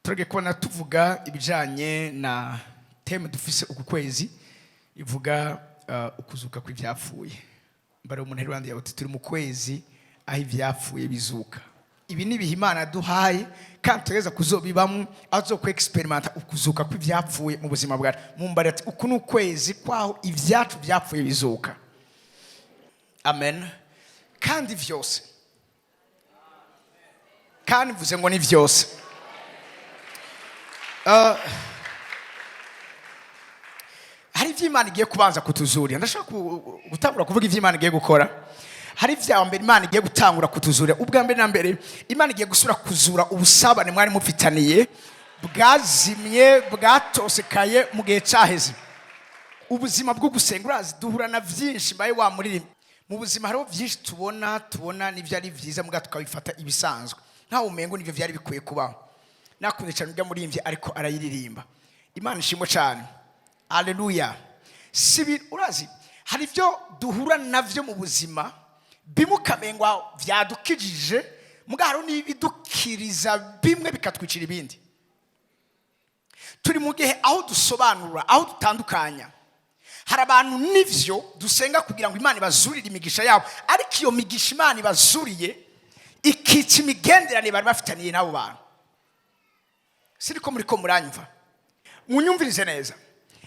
Turagiye kubona tuvuga ibijanye na thème dufise uku kwezi ivuga ukuzuka kw'ivyapfuye. Mbare umuntu ari rwanda yawe, turi mu kwezi aho ivyapfuye bizuka. Ibi ni ibihe Imana yaduhaye kandi tugereza kuzobibamwo, aho tuzo experimenta ukuzuka kw'ivyapfuye mu buzima bwacu. Mumbare ati: "Uku ni ukwezi kwaho ivyacu vyapfuye bizuka." Amen. Kandi vyose, kandi mvuze ngo ni vyose. Hari ivyo Imana igiye kubanza kutuzurira. Ndashaka gutangura kuvuga ivyo Imana igiye gukora. Hari ivya mbere Imana igiye gutangura kutuzurira. Ubwa mbere na mbere, Imana igiye gusubira kuzura ubusabane mwari mufitaniye bwazimye, bwatosekaye mu gihe cyaheze. Ubuzima bwo gusenga, urazi duhura na vyinshi. Mbaye wa muririmba, mu buzima hariho vyinshi tubona n'ivyo ari vyiza, muga tukabifata ibisanzwe, ntawe umengo nivyo vyari bikwiye kubaho. Nakunze cyane ujya murimbyi ariko arayiririmba. Imana ishimwe cyane, aleluya. Si urazi hari ibyo duhura navyo mu buzima, bimwe ukamengwa vyadukijije, muga hariho n'ibidukiriza bimwe bikatwicira ibindi. Turi mu gihe aho dusobanura, aho dutandukanya. Hari abantu n'ivyo dusenga kugira ngo Imana ibazurire imigisha yabo, ariko iyo migisha Imana ibazuriye ikica imigenderanire bari bafitaniye n'abo bantu. Siriko muri ko muranyumva? Munyumvirize neza.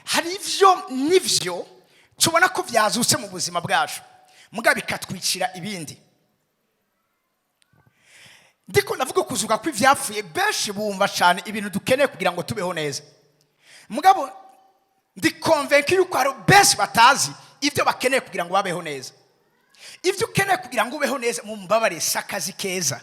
Hari ivyo n'ivyo tubona ko vyazutse mu buzima bwacu, muga bikatwicira ibindi. Ndiko ndavuga kuzuka kw'ivyapfuye, benshi bumva cyane ibintu dukeneye kugira ngo tubeho neza. Mugabo ndi convaincu yuko hari benshi batazi ibyo bakeneye kugira ngo babeho neza. Ibyo ukeneye kugira ngo ubeho neza, mumbabarire, si akazi keza.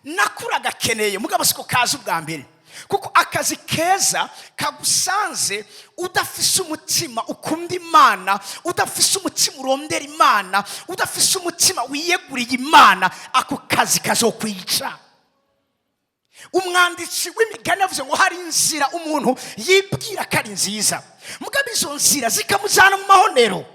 Nakuraga akeneye, mugabo siko kaza ubwa mbere, kuko akazi keza kagusanze udafise umutima ukunda Imana, udafise umutima urondera Imana, udafise umutima wiyeguriye Imana, ako kazi kazokwica. Umwanditsi w'imigani yavuze ngo hari inzira umuntu yibwira ko ari nziza, mugabo izo nzira zikamujyana mu mahonero.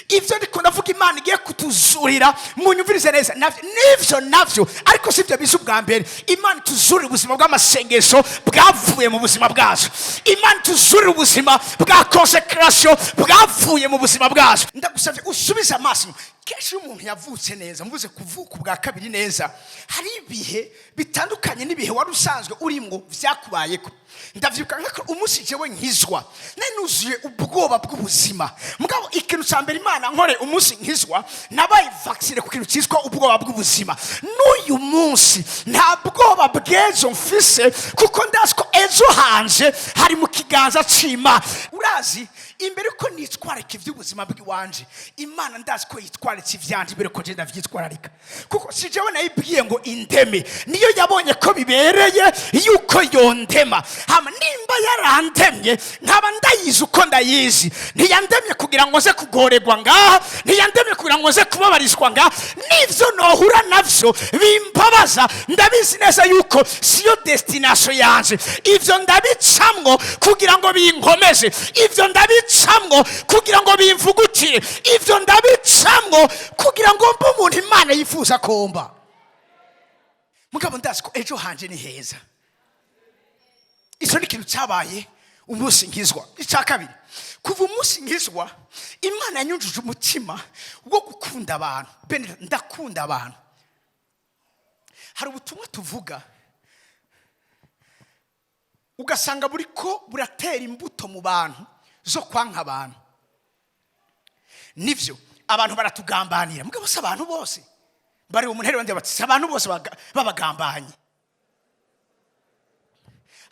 Ibyo ndiko ndavuga Imana igiye kutuzurira, munyumvirize neza, nivyo navyo, ariko si ibyo biza ubwa mbere. Imana ituzurira ubuzima bw'amasengesho bwavuye mu buzima bwacu. Imana ituzurira ubuzima bwa consécration bwavuye mu buzima bwacu. Ndagusabye usubize amaso inyuma. Kenshi iyo umuntu yavutse neza, mvuze kuvuka ubwa kabiri neza, hari ibihe bitandukanye n'ibihe wari usanzwe urimwo vyakubayeko. Ndavyibuka nkako umunsi jewe nkizwa nari nuzuye ubwoba bw'ubuzima. Mugabo ikintu cya mbere Imana nkore umunsi nkizwa, nabaye vacciné ku kintu cyitwa ubwoba bw'ubuzima. N'uyu munsi nta bwoba bw'ejo mfise, kuko ndazi ko ejo hanje hari mu kiganza c'Imana. Urazi, imbere ko nitwararika iby'ubuzima bw'iwanje, Imana ndazi ko yitwaritse ivyanje imbere ko je ndavyitwararika, kuko si jewe nayibwiye ngo indeme, niyo yabonye ko bibereye yuko yondema. Hama nimba yarandemye nkaba ndayizi uko ndayizi, ntiyandemye kugira ngo nze kugorerwa ngaha, ntiyandemye kugira ngo nze kubabarizwa ngaha. N'ivyo nohura navyo bimbabaza, ndabizi neza yuko siyo destination yanje. Ivyo ndabicamwo kugira ngo binkomeze, ivyo ndabicamwo kugira ngo bimvugutire, ivyo ndabicamwo kugira ngo mbe umuntu Imana yifuza komba. Mugabo ndazi ko ejo hanje ni heza. Icyo ni ikintu cyabaye umunsi nkizwa. Icya kabiri, kuva umunsi nkizwa, Imana yanyujuje umutima wo gukunda abantu. Bene, ndakunda abantu. Hari ubutumwa tuvuga ugasanga buriko buratera imbuto mu bantu zo kwanka abantu. Nivyo, abantu baratugambanira, mugabo si abantu bose. Bari umuntu bandi bati si abantu bose babagambanye,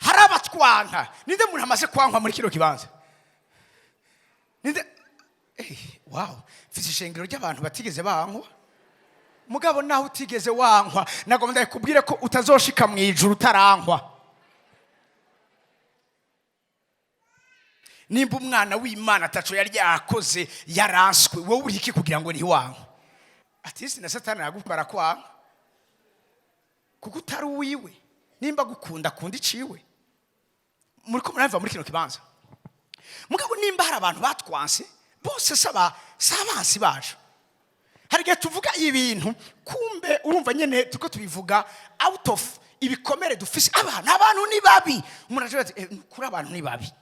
hari abatwanka. Ninde muntu amaze kwankwa muri kino kibanza? Ninde? Wow, mfite ishengero ry'abantu batigeze bankwa. Mugabo naho utigeze wankwa, nagomba ndakubwire ko utazoshika mu ijuru utarankwa. Nimba umwana w'Imana ataco yari yakoze yaranswe, wowe uri iki kugira ngo ntiwankwe? Ati na Satani aragukora kwanka kuko utari uwiwe. Nimba agukunda, akunda iciwe. Muri ko murava muri kino kibanza. Mugabo nimba hari abantu batwanse bose, saba si abansi bacu. Hari igihe tuvuga ibintu, kumbe urumva nyene turiko tubivuga out of Ibikomere dufise, abantu ni babi. Umuntu aje ati: "Kuri abantu ni babi,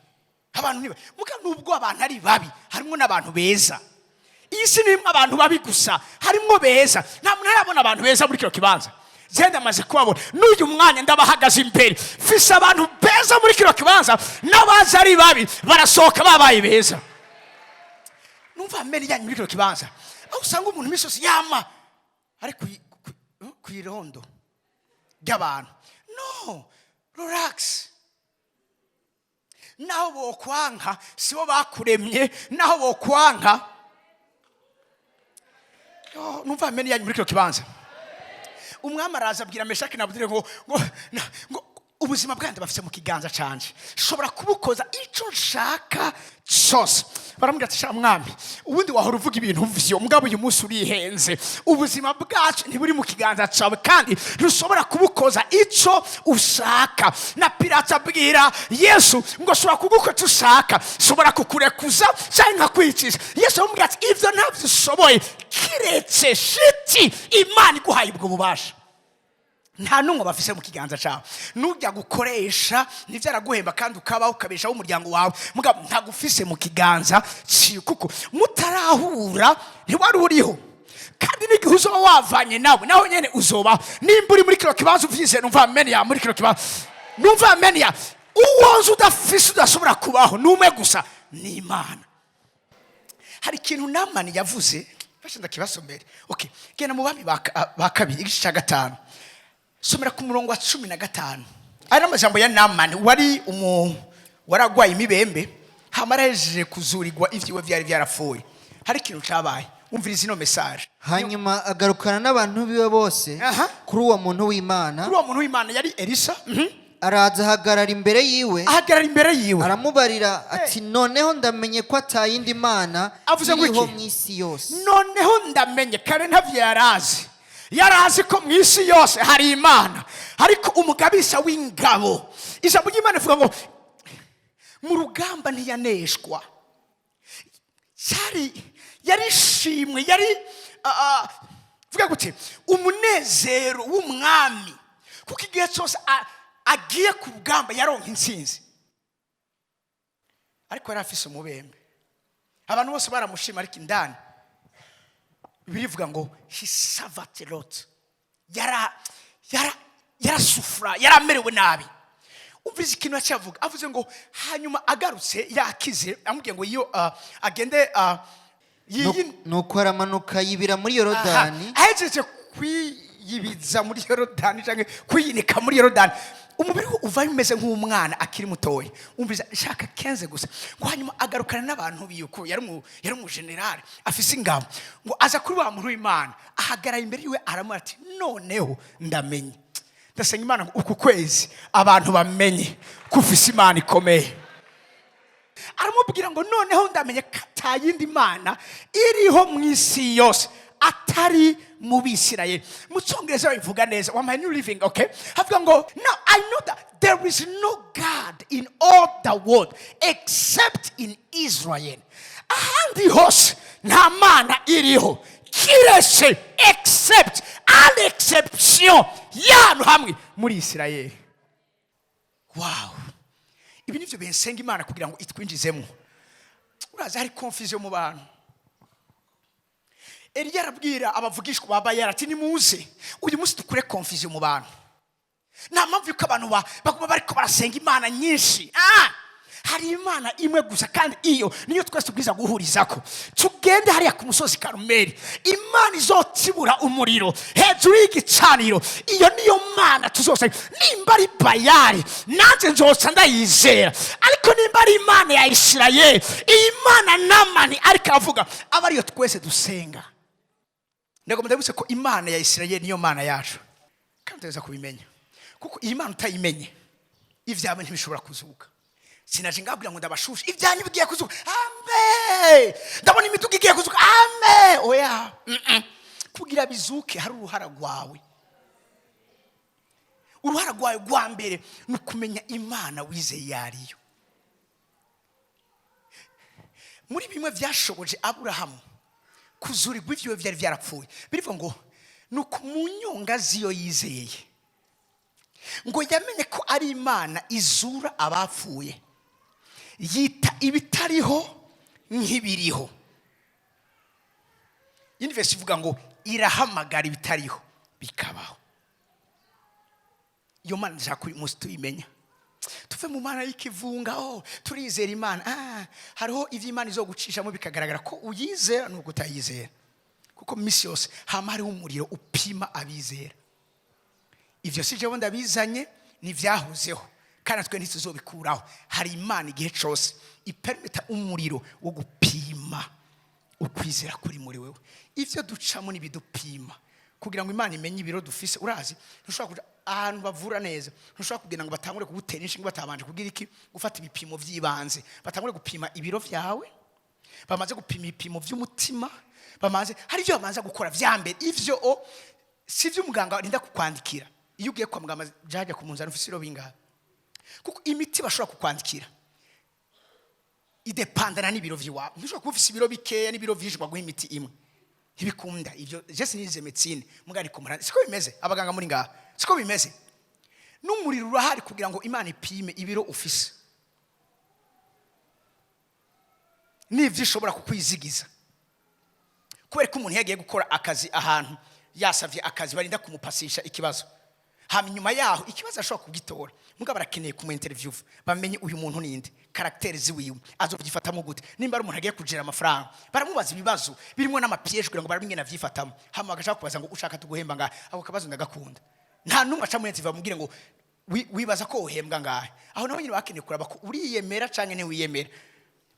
abantu ni babi." Muga nubwo abantu ari babi, harimo n'abantu beza. Iyi si nimwe abantu babi gusa, harimwo beza. Nta muntu arabona abantu beza muri kino kibanza. Genda, amaze kubabona n'uyu mwanya ndabahagaze imbere. Mfise abantu beza muri kino kibanza, n'abaza ari babi barasohoka babaye beza. Numva amene yanyu muri kino kibanza, aho usanga umuntu imisozi yama ari ku irondo ry'abantu. No relax, naho bokwanka sibo bakuremye, naho bokwanka. Yo, numva amene yanyu muri kino kibanza. Umwami araza abwira Meshaki na Abedenego ngo ubuzima bwanjye bafite mu kiganza canje, shobora kubukoza icyo nshaka cyose. Baramubwira ati: "Sha mwami, ubundi wahora uvuga ibintu vyo, mugabo uyu munsi urihenze. Ubuzima bwacu ntiburi mu kiganza cyawe, kandi ntushobora kubukoza icyo ushaka." Na Pilato abwira Yesu ngo: "Shobora kugukoza icyo ushaka, shobora kukurekuza cyangwa nkakwicisha." Yesu aramubwira ati: "Ibyo ntabyo ushoboye, kiretse shiti Imana iguhaye ubwo bubasha." Nta n'umwe bafise mu kiganza cyawe. Nujya gukoresha nibyo araguhemba, kandi ukabaho, ukabeshaho umuryango wawe, mugabo ntagufise mu kiganza ciwe, kuko mutarahura ntiwari uriho, kandi n'igihe uzoba wavanye nawe, naho nyene uzobaho. Nimba uri muri kino kibanza uvyize, numva amen ya muri kino kibanza, numva amen ya. Uwo nzi udafise, udashobora kubaho, ni umwe gusa, ni Imana. Hari ikintu Namani yavuze, fasha ndakibasomere. Okay, genda mu Bami ba Kabiri, igice cya 5, somera ku murongo wa 15. Ari n'amajambo ya Namani, wari umu waragwaye imibembe, hama arahejeje kuzurirwa ivyiwe vyari vyarapfuye. Hari ikintu cabaye, umviriza ino message. Hanyuma agarukana n'abantu biwe bose kuri uwo muntu w'Imana. Kuri uwo muntu w'Imana yari Elisa. Araza ahagarara imbere yiwe. Ahagarara imbere yiwe. Aramubarira ati: "Noneho ndamenye ko atayindi mana Avuze ngo iriho iki? mu isi yose." Noneho ndamenye. Kare ntavyo yarazi, yarazi ko mu isi yose hari Imana, ariko umugabisha w'ingabo, ijambo ry'Imana rivuga ngo mu rugamba ntiyaneshwa. Cyari yari ishimwe, yari vuga gute, umunezero w'umwami, kuko igihe cyose agiye ku rugamba yaronka intsinzi. Ariko yari afise umubembe, abantu bose baramushima, ariko indani birivuga ngo he suffered a lot, yara yarasufura, yaramerewe nabi. Umvise ikintu yaciye avuze ngo hanyuma agarutse yakize, amubwiye ngo iyo agende Nuko aramanuka yibira muri Yorodani. Aha, ahejeje kwiyibiza muri Yorodani cyangwa kwiyinika muri Yorodani, umubiri we uva bimeze nk'umwana akiri mutoya. Umvise, shaka 15 gusa, ngo hanyuma agarukana n'abantu biwe, ko yari umujenerali afise ingabo, ngo aza kuri wa muntu w'Imana, ahagarara imbere yiwe, aramubwira ati: "Noneho ndamenye." Ndasenga Imana ngo uku kwezi abantu bamenye ko ufise Imana ikomeye. Aramubwira ngo: "Noneho ndamenye ko atayindi mana iriho mu isi yose atari mu Bisirayeli." Mu Cyongereza babivuga neza, wampaye New Living. Okay, havuga ngo: "Now I know that there is no God in all the world except in Israel." Ahandi hose nta mana iriho kiretse, except, à l'exception y'ahantu hamwe, muri Isirayeli. Wow, ibi nivyo bensenga Imana kugira ngo itwinjizemo. Uraza hari confusion mu bantu. Eliya arabwira abavugishwa ba Bayali ati: "Nimuze uyu munsi dukure confusion mu bantu. Nta mpamvu yuko abantu baguma bariko barasenga imana nyinshi. Hari Imana imwe gusa, kandi iyo niyo twese tubwiza guhurizako. Tugende hariya ku musozi Karumeli, Imana izotibura umuriro hejuru y'igicaniro, iyo niyo Mana tuzosenga. Nimba ari Bayali, nanjye nzoca ndayizera, ariko nimba ari Imana ya Isirayeli, iyi Mana Namani ariko avuga, aba ariyo twese dusenga." Ndagomba ndabutse ko Imana ya Isirayeli niyo Mana yacu, kandi tuza kubimenya, kuko iyi Mana utayimenye, ibyawe ntibishobora kuzuka. Sinaje ngabwira ngo ndabashushe, ibyanyu bigiye kuzuka, ame ndabona imiduga igiye kuzuka, ame oya. Kugira bizuke hari uruhara rwawe. Uruhara rwawe rwa mbere ni ukumenya Imana wizeye iyo ariyo. Muri bimwe byashoboje Aburahamu kuzurirwa ibyiwe byari byarapfuye, birivuga ngo ni uku mu nyonga z'iyo yizeye. Ngo yamenye ko ari Imana izura abapfuye, yita ibitariho nk'ibiriho. Iyindi version ivuga ngo irahamagara ibitariho bikabaho. Iyo Mana ndashaka uyu munsi tuyimenya, tuve mu Mana y'ikivunga. Oh, turizera Imana. Ah, hariho ibyo Imana izogucishamo bikagaragara ko uyizera n'ubwo utayizera, kuko minsi yose hama hariho umuriro upima abizera. Ibyo si jewe ndabizanye, ntibyahozeho, kandi natwe ntituzobikuraho. Hari Imana igihe cyose ipermita umuriro wo gupima ukwizera kuri muri wewe. Ibyo ducamo n'ibidupima kugira ngo Imana imenye ibiro dufise. Urazi, ntushobora kuja ahantu bavura neza, ntushobora kugira ngo batangure kugutera inshinge batabanje kugira iki? Gufata ibipimo by'ibanze. Batangure gupima ibiro byawe, bamaze gupima ibipimo by'umutima, bamaze, hari ibyo bamanza gukora vya mbere. Ivyo o si ibyo umuganga arinda kukwandikira. Iyo ugiye kwa muganga, byajya ku munzani, ufise ibiro bingahe? Kuko imiti bashobora kukwandikira idepandana n'ibiro vy'iwawe. Ntushobora kuba ufise ibiro bikeya n'ibiro vyinshi baguha imiti imwe, ntibikunda. Ibyo je sinize médecine, mugari kumara siko bimeze. Abaganga muri ngaha, siko bimeze? N'umuriro urahari kugira ngo Imana ipime ibiro ufise n'ivyo ishobora kukwizigiza. Kubera ko umuntu yagiye gukora akazi ahantu, yasavye akazi, barinda kumupasisha ikibazo, hama inyuma yaho ikibazo ashobora kugitora, mugabo barakeneye kumu interview, bamenye uyu muntu ninde, caractère ziwiwe, azovyifatamo gute. Nimba ari umuntu agiye kujira amafaranga, baramubaza ibibazo birimo n'ama pièges kugira ngo barabe ingene avyifatamo. Hama bagashaka kubaza ngo: "Ushaka tuguhemba ngahe?" Ako kabazo ndagakunda. Nta numwe aca muri interview bamubwire ngo: "Wibaza ko uhembwa ngahe?" Aho naho nyine bakeneye kuraba ko uriyemera canke ntiwiyemera.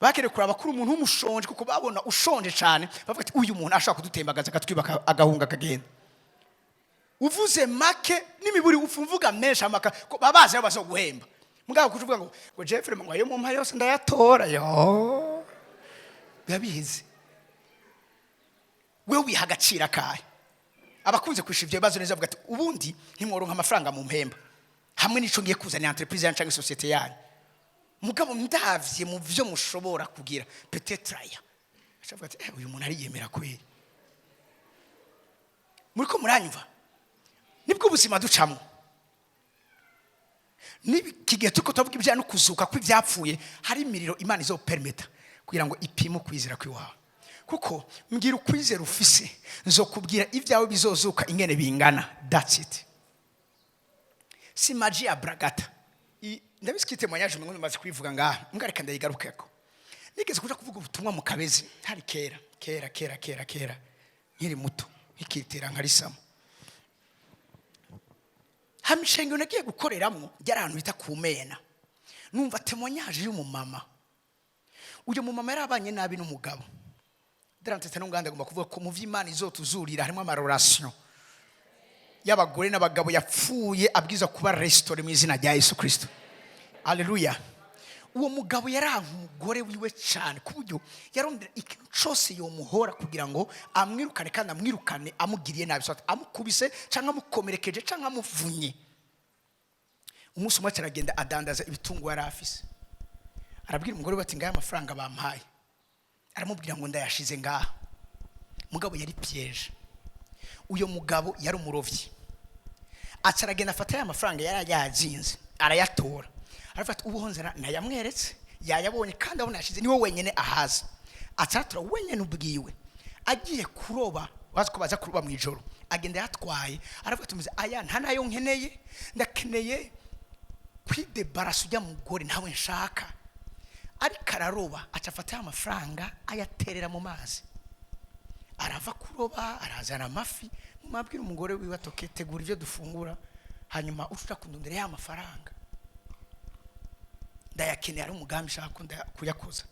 Bakeneye kuraba ko uri umuntu w'umushonje, kuko babona ushonje cyane bavuga ati: "Uyu muntu ashobora kudutembagaza, akatwiba, agahunga, akagenda." Uvuze make n'imiburi uvuga menshi amaka ko babazi aho bazoguhemba. Mugabo kuvuga ngo Jeffrey, ngo ayo mumpa yose ndayatora, yo biba bihize. Wewe wiha agaciro akahe? Abakunze kwishyura ibyo bibazo neza bavuga ati: "Ubundi ntimworonka amafaranga mu mpemba hamwe n'ico ngiye kuzanira entreprise yanyu cyangwa société yanyu, mugabo ndavye mu vyo mushobora kugira, peut-être aya." Acavuga ati: "Eh, uyu muntu ariyemera kweri." Muriko muranyumva? Nibwo ubuzima ducamo. N'iki gihe turiko turavuga ibijyanye no kuzuka kw'ibyapfuye, hari imiriro Imana izopermeta kugira ngo ipime ukwizera kw'iwawe. Kuko mbwira ukwizera ufise, nzokubwira ibyawe bizozuka ingene bingana. That's it. Si magie ya bragata. Ndabizi ko témoignage mwe maze kubivuga ngaha, mbwa reka ndayigarukeko. Nigeze kuja kuvuga ubutumwa mu Kabezi, hari kera kera kera kera kera, nkiri muto, nkikitera nkarisamo. Hama ishengero nagiye gukoreramwo ryari ahantu bita ku Mena. Numva témoignage y'umumama. Uyu mumama yari abanye nabi n'umugabo. Darantete n'unganda agomba kuvuga ko mu vy'Imana izotuzurira harimo ama relations y'abagore n'abagabo yapfuye abwiza kuba restauré mu izina rya Yesu Kristo. Aleluya. Uwo mugabo yaranka umugore wiwe cyane, ku buryo yarondera ikintu cyose yomuhora kugira ngo amwirukane, kandi amwirukane amugiriye nabi, soit amukubise cyangwa amukomerekeje cyangwa amuvunye. Umunsi umwe aragenda adandaza ibitungo yari afise, arabwira umugore we ati: "Ngaya amafaranga bampaye." Aramubwira ngo: "Ndayashize ngaha." Mugabo yari piège. Uyo mugabo yari umurovyi. Aca aragenda afata ya mafaranga yari yazinze, arayatora, arafata. Ubu nzara nayamweretse, yayabonye, kandi abona yashize niwe wenyine ahazi. Aca aratora wenyine ubwiwe, agiye kuroba. Bazi ko baza kuroba mu ijoro. Agenda yatwaye, aravuga ati: "Aya nta nayo nkeneye, ndakeneye kwidebarasa ujya mugore, ntawe nshaka." Ariko araroba, aca afata ya mafaranga ayaterera mu mazi. Arava kuroba, arazana amafi. Mumabwira umugore wiwe atoke: "Tegura ibyo dufungura, hanyuma uca kundondera ya mafaranga, ndayakeneye, ari umugambi nshaka ko kuyakoza."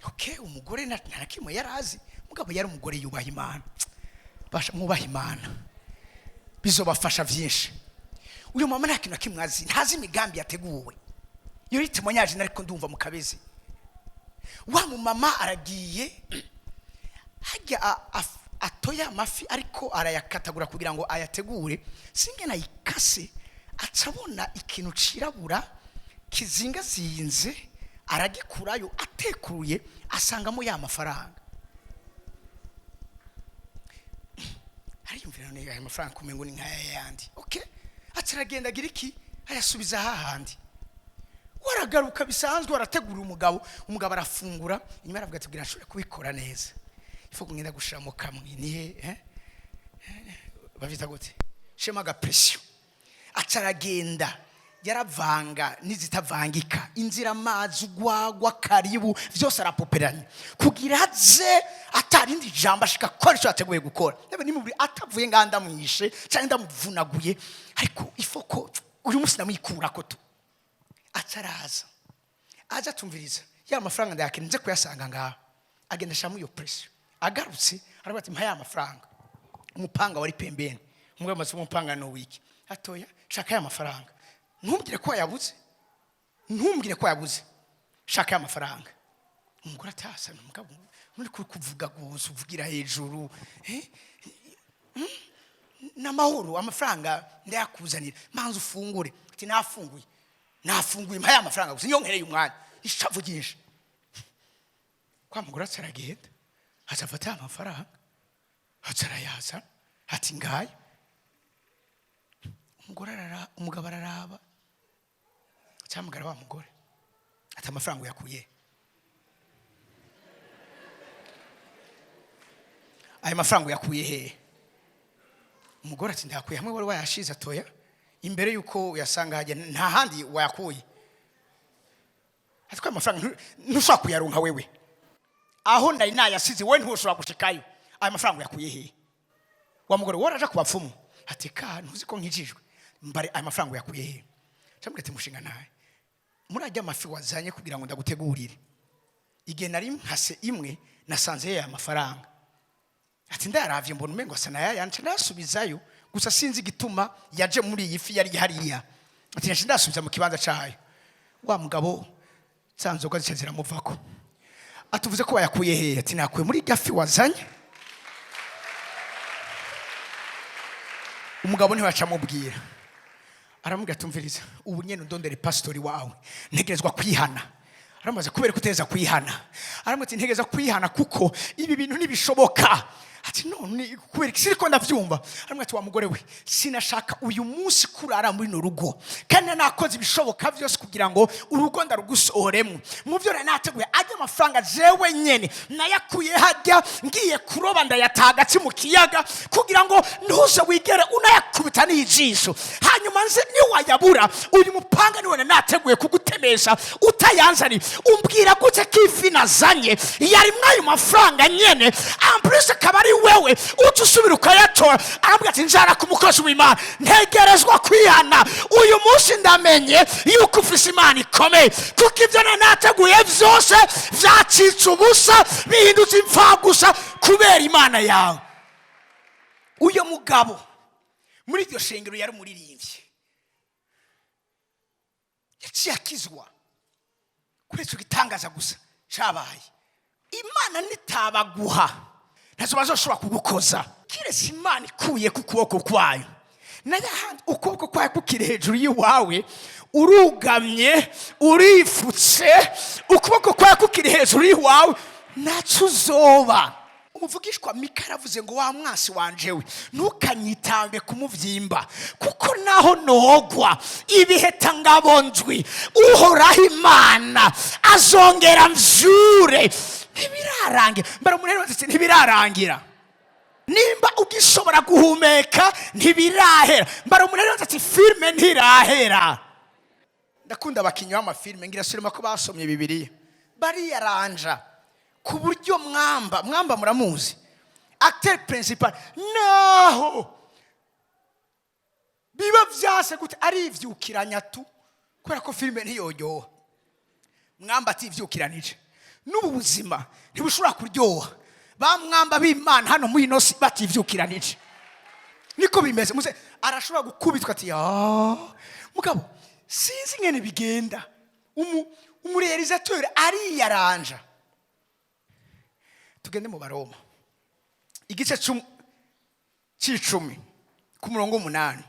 Okay, umugore nta na kimwe yari azi, mugabo yari umugore yubaha Imana. Basha mwubaha Imana, bizobafasha byinshi. Uyu mama nta kintu na kimwe azi, ntazi imigambi yateguwe. Iyo ni témoignage nariko ndumva mu Kabezi. Wa mumama aragiye hajya atoya amafi, ariko arayakatagura kugira ngo ayategure. Singene ayikase, aca abona ikintu cirabura kizingazinze, aragikurayo. Atekuruye, asangamo ya mafaranga. Ariyumvira: "None aya mafaranga kumengo ni nk'aya yandi?" Okay, Aca aragenda agira iki? Ayasubiza hahandi. Waragaruka bisanzwe, warategura umugabo, umugabo arafungura. Inyuma aravuga ati: "Bwira nshobore kubikora neza, ifu ngenda gushiramo kamwe nihe bavyita gute, shema agapression." Aca aragenda, yaravanga n'izitavangika, inzira, amazi, ugwagwa, karibu vyose arapoperanya kugira aze atarindi jambo, ashika akora icyo yateguye gukora. Nabe nimuburi atavuye ngaha ndamwishe cyangwa ndamuvunaguye, ariko ifoko uyu munsi ndamwikurako tu. Aca araza, aza atumviriza ya mafaranga ndayakeneye, nze kuyasanga ngaha. Agenda ashiramo iyo pression. Agarutse aravuga ati: "Mpa ya mafaranga." Umupanga wari pembeni. Umugabo amaze, umupanga ni uwiki? Atoya, shaka ya mafaranga, ntumbwire ko wayabuze, ntumbwire ko wayabuze, shaka ya mafaranga. Umugore atasa umugabo muri kuri kuvuga gusa, uvugira hejuru, n'amahoro, amafaranga ndayakuzanira, manza ufungure. Ati: "Nafunguye, nafunguye, mpa ya mafaranga gusa, niyo nkereye umwanya ishavu ryinshi." Kwa mugore aca aragenda, aca afata ya mafaranga, aca arayazana, ati: "Ngayo." Umugore arara, umugabo araraba, acahamagara wa mugore ati: "Amafaranga uyakuye? Ayo mafaranga uyakuye hehe?" Umugore ati: "Ndayakuye hamwe wari wayashize." Atoya, imbere yuko uyasanga hajya nta handi wayakuye. Ati: "Ko ayo mafaranga ntushobora kuyaronka wewe, aho nari nayasize wowe ntushobora gushikayo, ayo mafaranga uyakuye hehe?" Wa mugore wowe araja ku bapfumu, ati: "Ka ntuzi ko nkijijwe, mbare ayo mafaranga uyakuye hehe?" Cyangwa ati: "Mushinga ntaye murajya amafi wazanye kugira ngo ndagutegurire, igihe nari nkase imwe nasanze ya mafaranga." Ati: "Ndayaravye mbona umengo asa nayaya, nca ndayasubizayo, gusa sinzi igituma yaje muri iyi fi yari hariya." Ati: "Naca ndasubiza mu kibanza cayo." Wa mugabo za nzoga zica ziramuvako. Atuvuze ko wayakuye hehe? Ati: "Nakuye muri irya fi wazanye." Umugabo ntiwaca amubwira, aramubwira ati: "Umviriza, ubu nyene undondere pasitori wawe, ntegerezwa kwihana." Aramubaza: "Kubera ko uteza kwihana?" Aramubwira ati: "Ntegereza kwihana kuko ibi bintu ntibishoboka." Ati: "None kubera iki? Siriko ndavyumva." Aramubwira ati: "Wa mugore we, sinashaka uyu munsi kurara muri no rugo, kandi nakoze ibishoboka vyose kugira ngo urugo ndarugusohoremo. Mu vyo nari nateguye ajya amafaranga, jewe nyene nayakuye hajya ngiye kuroba, ndayatagatsi mu kiyaga kugira ngo ntuze wigere unayakubita n'ijisho. Hanyuma nze niwayabura, uyu mupanga niwe nari nateguye kugutemesha utayanzaniye. Umbwira gute ko ifi nazanye yarimwo ayo mafaranga nyene, en plus akaba ari wewe uca usubira ukayatora?" Arambwira ati: "Njara ku mukozi w'Imana, ntegerezwa kwihana. Uyu munsi ndamenye yuko ufise Imana ikomeye, kuko ibyo nari nateguye vyose vyacitse ubusa, bihindutse imfagusa kubera Imana yawe." Uyo mugabo muri iryo shengero yari umuririmbyi, yaciye akizwa kuri icyo gitangaza gusa cabaye. Imana nitabaguha ntazo bazoshobora kugukoza, kiretse Imana ikuye ku kuboko kwayo. Nayo ahandi ukuboko kwayo kukiri hejuru y'iwawe, urugamye, urifutse, ukuboko kwayo kukiri hejuru y'iwawe, ntaco uzoba. Umuvugishwa Mika yaravuze ngo: "Wa mwasi wanje we, ntukanyitange kumuvyimba, kuko naho nogwa ibiheta ngabonzwi, Uhoraho Imana azongera mvyure." Ntibirarangira. Mbere umuntu ati: "Ntibirarangira." Nimba ugishobora guhumeka, ntibirahera. Mbere umuntu ati: "Filime ntirahera." Ndakunda abakinnyi b'amafilime, ngira surema ko basomye Bibiliya, bariyaranja ku buryo Mwamba, Mwamba muramuzi, acteur principal, naho biba vyase gute arivyukiranya tu, kubera ko filime ntiyoryoha Mwamba ativyukiranije. N'ubu buzima ntibushobora kuryoha ba Mwamba b'Imana hano muri ino si bativyukiranije. Niko bimeze. Muze arashobora gukubitwa ati: "Ya mugabo, sinzi ingene bigenda." Umuréalisateur ariyaranja. Tugende mu Baroma igice c'icumi ku murongo w'umunani.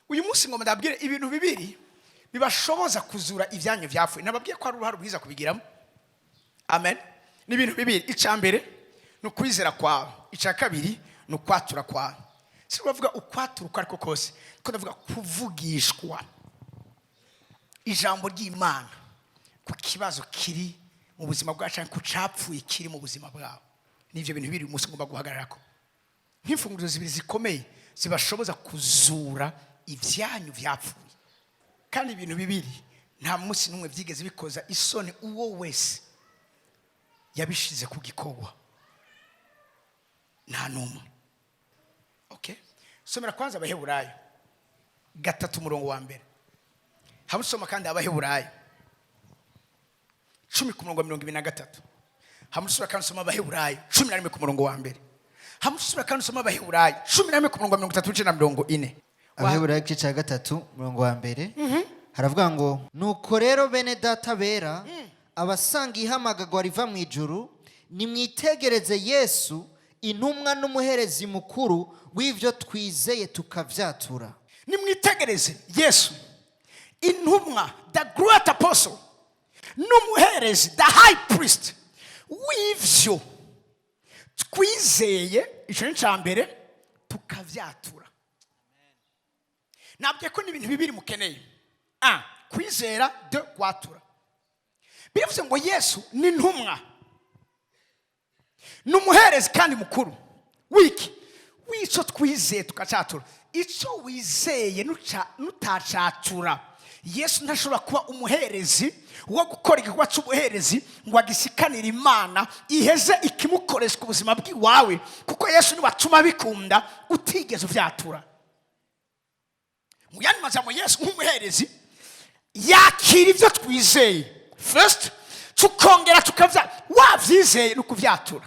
Uyu munsi ngo ndabwire ibintu bibiri bibashoboza kuzura ibyanyu byapfuye. Nababwiye ko hari uruhare rwiza kubigiramo. Amen. Ni ibintu bibiri: icya mbere ni ukwizera kwawe, icya kabiri ni ukwatura kwawe. Si uravuga ukwatura uko ariko kose, ko ndavuga kuvugishwa ijambo ry'Imana ku kibazo kiri mu buzima bwacu cyangwa ku capfuye kiri mu buzima bwawe. N'ibyo bintu biri umunsi ngomba guhagararako nk'imfunguzo zibiri zikomeye zibashoboza kuzura ibyanyu byapfuye. Kandi ibintu bibiri nta munsi n'umwe byigeze bikoza isoni uwo wese yabishize ku gikorwa, nta n'umwe. Okay, somera kwanza Abaheburayo 3 umurongo wa mbere. Hamusoma kandi Abaheburayo 10 ku murongo wa 23. Hamusura kandi usoma Abaheburayo 11 ku murongo wa mbere. Hamusura kandi usoma Abaheburayo 11 ku murongo wa 39 na 40. Abaheburayo igice cya 3, umurongo wa mbere, haravuga ngo: "Nuko rero, bene Data bera, abasanga ihamagagwa riva mu ijuru, nimwitegereze Yesu, intumwa n'umuherezi mukuru w'ibyo twizeye tukavyatura." Nimwitegereze Yesu, intumwa, the great apostle, n'umuherezi, the high priest, w'ivyo twizeye. Icyo ni icya mbere, tukavyatura. Nabwiye ko ni ibintu bibiri mukeneye: a kwizera, de kwatura. Biravuze ngo Yesu ni intumwa, ni umuherezi kandi mukuru wiki? W'icyo twizeye tukacyatura. Icyo wizeye nutacatura, Yesu ntashobora kuba umuherezi wo gukora igikorwa cy'ubuherezi ngo agisikanire Imana iheze ikimukoresha ku buzima bw'iwawe, kuko Yesu niwatuma bikunda utigeze uvyatura. Mu yandi majambo, Yesu nk'umuherezi yakira ibyo twizeye first, tukongera tukavya. Wavyizeye ni ukuvyatura.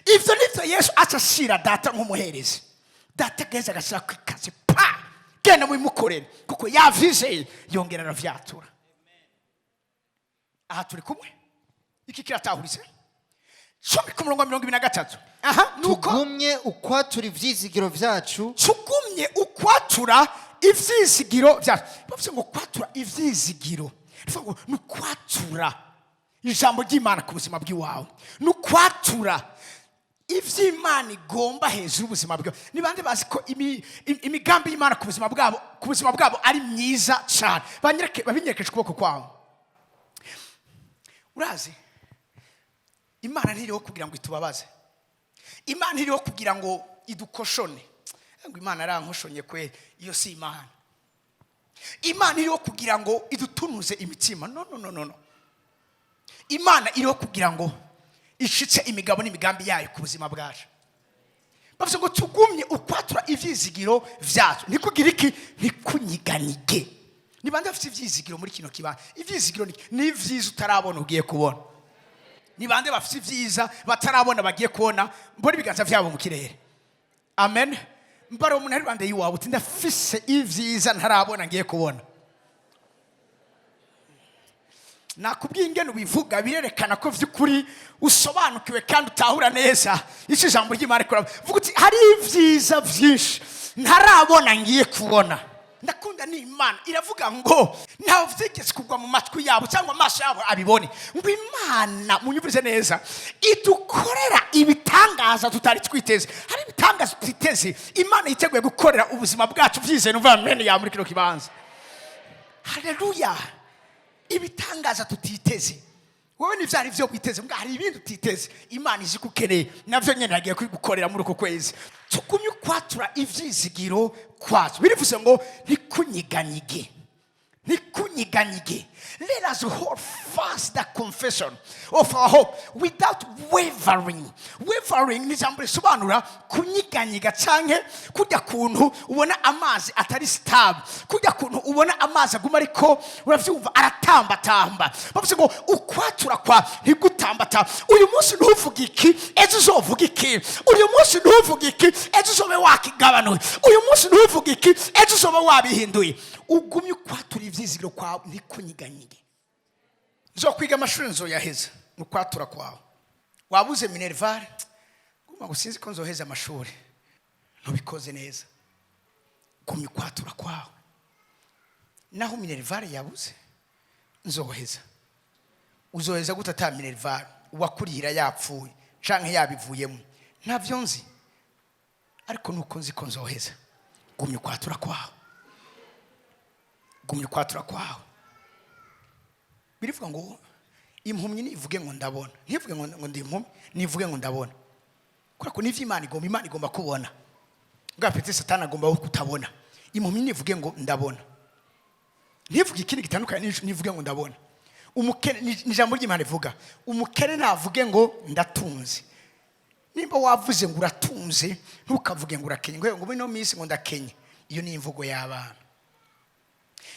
Ivyo nivyo Yesu aca ashira Data nk'umuherezi. Data agaheza agashyira ku ikazi pa, genda mubimukorere, kuko yavyizeye yongera aravyatura. Aha turi kumwe? Iki kiratahuritse? 10 ku murongo wa 23. Aha nuko Tugumye ukwatura ivyizigiro vyacu. Tugumye ukwatura ivyizigiro byacu. Bavuze ngo kwatura ivyizigiro, bivuga ngo ni ukwatura ijambo ry'Imana ku buzima bw'iwawe, ni ukwatura ivy'Imana igomba hejuru y'ubuzima bwawe. Ni bande bazi ko imigambi y'Imana ku buzima bwabo ari myiza cyane? Banyereke, babinyerekeje ukuboko kwabo. Urazi, Imana ntiriho kugira ngo itubabaze. Imana iriho kugira ngo idukoshone. Ngo Imana arankoshonye kweri, iyo si Imana. Imana iriho kugira ngo idutunuze imitima? No, no, no, no, no. Imana iriho kugira ngo ishitse imigabo n'imigambi yayo ku buzima bwacu. Bavuze ngo tugumye ukwatura ivyizigiro vyacu, ntikugira iki? Ntikunyiganyige. Ni bande bafite ivyizigiro muri kino kibanza? Ivyizigiro ni ivyiza utarabona ugiye kubona. Ni bande bafite ibyiza batarabona bagiye kubona? Mbona ibiganza byabo mu kirere. Amen. Mbara umuntu ari rwanda y'iwawe uti: "Ndafise ibyiza ntarabona ngiye kubona." Nakubwiye ingene ubivuga birerekana ko vy'ukuri usobanukiwe kandi utahura neza icyo ijambo ry'Imana rikora. Vuga uti: "Hari ibyiza vyinshi ntarabona ngiye kubona." Ndakunda ni Imana iravuga ngo ntawe vyigeze kugwa mu matwi yabo cyangwa amaso yabo abibone, ngo Imana, munyumvirize neza, idukorera ibitangaza tutari twiteze. Hari ibitangaza tutiteze Imana yiteguye gukorera ubuzima bwacu. Vyizeye numva amen ya muri kino kibanza. Haleluya! Ibitangaza tutiteze. Wowe n'ivyari vyo witeze, mbwa hari ibindi utiteze Imana izi ko ukeneye, navyo nyene yagiye kubigukorera muri uku kwezi. Tugumye ukwatura ivyizigiro kwacu. Birivuze ngo ntikunyiganyige, ntikunyiganyige. Let us hold fast the confession of our hope without wavering. Wavering ni ijambo risobanura kunyiganyiga canke kujya kuntu ubona amazi atari stable, kujya kuntu ubona amazi aguma ariko uravyumva aratambatamba. Bavuze ngo ukwatura kwa ntigutambatamba. Uyu munsi ntuvuge iki, ejo uzovuga iki. Uyu munsi ntuvuge iki, ejo uzobe wakigabanuye. Uyu munsi ntuvuge iki, ejo uzobe wabihinduye. Ugumye ukwatura ivyizigiro kwawe, ntikunyiganyige. Nzokwiga amashuri nzoyaheza, ni ukwatura kwawe. Wabuze minerval, guma ngo sinzi ko nzoheza amashuri, ntubikoze neza. Gumya ukwatura kwawe: naho minerval yabuze nzoheza. Uzoheza gute ata minerval, uwakurihira yapfuye canke yabivuyemo? Ntavyo nzi. Ariko nuko nzi ko nzoheza. Gumya ukwatura kwawe, gumya ukwatura kwawe. Birivuga ngo impumyi nivuge ngo ndabona, ntivuge ngo ndi impumyi, nivuge ngo ndabona, kubera ko nivyo Imana igomba. Imana igomba kubona bwa pete, Satani agomba wo kutabona. Impumyi nivuge ngo ndabona, ntivuge ikindi gitandukanye nivuge ngo ndabona. Umukene, ni ijambo ry'Imana rivuga, umukene navuge ngo ndatunze. Nimba wavuze ngo uratunze, ntukavuge ngo urakenye, ngo ino minsi ngo ndakenye. Iyo ni imvugo y'abana.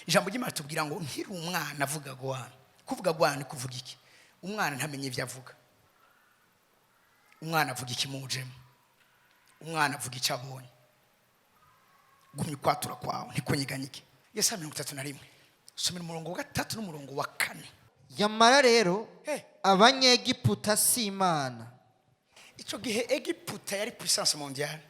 Ijambo ry'Imana tubwira ngo nkiri umwana avuga gwana. Kuvuga gwana ni kuvuga iki? Umwana ntamenye ibyo avuga. Umwana avuga ikimujemo, umwana avuga icyo abonye. Gumya ukwatura kwawe ntikunyeganyike. Yesaya 31, somera umurongo wa 3 n'umurongo wa 4. Yamara rero Abanyegiputa si Imana. Icyo gihe Egiputa yari puissance mondiale.